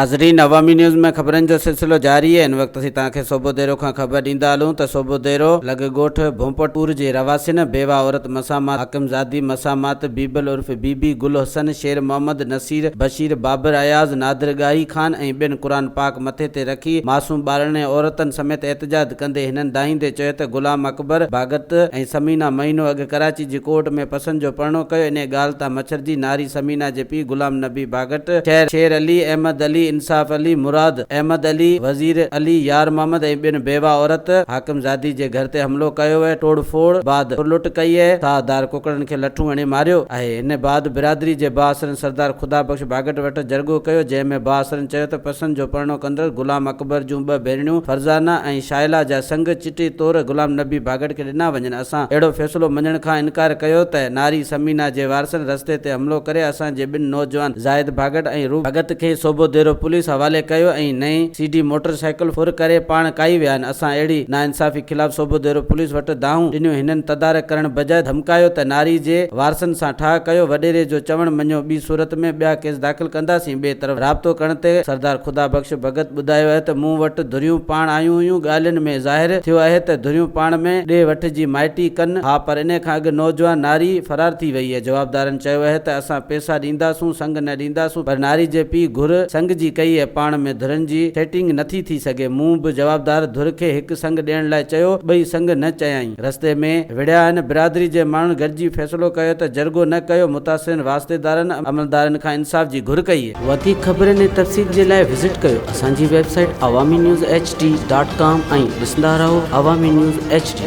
ناظرين عوامي نيوز ۾ خبرن جو سلسلو جاري آهي هن وقت اسين توهان کي صوبوديرو کان خبر ڏيندا هلون ته صوبوديرو لڳ ڳوٺ ڀونپٽ پور جي رهواسين بيواهه عورت مسامات حاڪم زادي مسامات بيبل عرف بي بي گل حسن شير محمد نصير بشير بابر اياز نادر ڳاهي خان ۽ ٻين قرآن پاڪ مٿي تي رکي معصوم ٻارڙن ۽ عورتن سميت احتجاج ڪندي هنن دانهيندي چيو ته غلام اڪبر ڀاڳت ۽ ثمينه مهينو اڳ ڪراچي جي ڪورٽ ۾ پسند جو پرڻو ڪيو انهي ڳالهه تان مڇرجي ناري ثمينه جي پيء غلام نبي ڀاڳت، شير شير علي، احمد علي، انصاف علي، مراد احمد علي، وزير علي، يار محمد ۽ ٻين بيواهه عورت حاڪم زادي جي گهر تي حملو ڪيو ۽ ٽوڙ ڦوڙ بعد ڦرلٽ ڪئي ۽ ساهه دار ڪڪڙن کي لٺون هڻي ماريو آهي. ان بعد برادري جي بااثرن سردار خدا بخش ڀاڳٽ وٽ جرڳو ڪيو جنهن ۾ بااثرن چيو ته پسند جو پرڻو ڪندڙ غلام اڪبر جون ٻه ڀيڻيون فرزانه ۽ شائلا جا سڱ چٽي طور غلام نبي ڀاڳٽ کي ڏنا وڃن اسان اهڙو فيصلو مڃڻ کان انڪار ڪيو ته ناري ثمينه جي وارثن رستي تي حملو ڪري اسان جي ٻن نوجوان زاهد ڀاڳٽ ۽ روپ ڀڳت کي سوڀوديرو پوليس حوالي ڪيو ۽ نئين سي ڊي موٽر سائيڪل ڦر ڪري پاڻ ڪاهي ويا آهن اسان اهڙي ناانصافي خلاف سوڀوديرو پوليس وٽ دانهون ڏنيون هنن تدارڪ ڪرڻ بجاء ڌمڪايو ته ناري جي وارثن سان ٺاهه ڪيو وڏيري جو چوڻ مڃيو ٻي صورت ۾ ٻيا ڪيس داخل ڪنداسين ٻئي طرف رابطو ڪرڻ تي سردار خدا بخش ڀڳت ٻڌايو آهي ته مون وٽ ڌريون پاڻ آيون هيون، ڳالهين ۾ ظاهر ٿيو آهي ته ڌريون پاڻ ۾ ڏي وٺ جي مائٽي ڪن ها پر انهي کان اڳ نوجوان ناري فرار ٿي وئي آهي، جوابدارن چيو آهي ته اسان پيسا ڏينداسون سڱ نه ڏينداسون پر ناري جي پيء گهر سڱ جي ڪئي ۽ پاڻ ۾ ڌرين جي سيٽنگ نٿي ٿي سگهي، مون به جوابدار ڌر کي هڪ سڱ ڏيڻ لاء چيو ٻئي سڱ نه چيائين. رستي ۾ وڙهيا آهن، برادري جي ماڻهن گڏجي فيصلو ڪيو ته جرڳو نه ڪيو، متاثرين واسطيدارن عملدارن کان انصاف جي گهر ڪئي. وڌيڪ خبرن ۽ تفصيل جي لاء وزٽ ڪيو اسان جي website Awami news H D dot com ۽ ڏسندا رهو عوامي نيوز ايڇ ڊي.